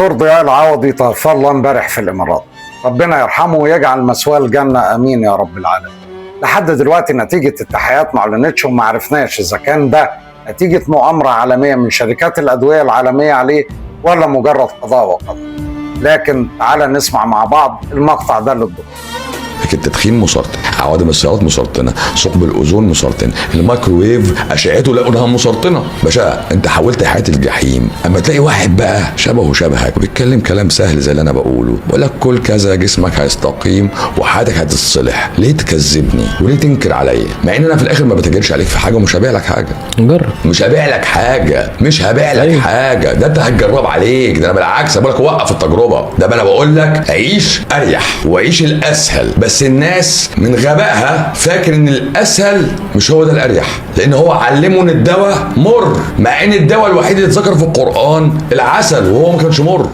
الدكتور ضياء العوضي توفى الله امبارح في الامارات، ربنا يرحمه ويجعل مثواه الجنة، امين يا رب العالمين. لحد دلوقتي نتيجة التحقيقات ما اعلنتش وما عرفناش اذا كان ده نتيجة مؤامرة عالمية من شركات الادوية العالمية عليه ولا مجرد قضاء وقدر. لكن تعالى نسمع مع بعض المقطع ده للدكتور. لكن التدخين مسرطن، عوادم السيارات مسرطنه، ثقب الاوزون مسرطن، الميكروويف اشعته لقوا انها مسرطنه. باشا انت حولت حياة الجحيم. اما تلاقي واحد بقى شبهه شبهك وبيتكلم كلام سهل زي اللي انا بقوله، بقول لك كل كذا جسمك هيستقيم وحياتك هتتصلح، ليه تكذبني وليه تنكر عليا؟ مع ان انا في الاخر ما بتاجرش عليك في حاجة ومش هبيع لك حاجة. جرب. مش هبيع لك حاجة، مش هبيع لك حاجة، ده انت هتجرب عليك. ده انا بالعكس بقول لك وقف التجربة، ده انا بقول لك عيش اريح وعيش الاسهل. بس الناس من غبائها فاكر ان الاسهل مش هو ده الاريح، لان هو علمه ان الدواء مر، مع ان الدواء الوحيد اللي اتذكر في القران العسل وهو ما كانش مر.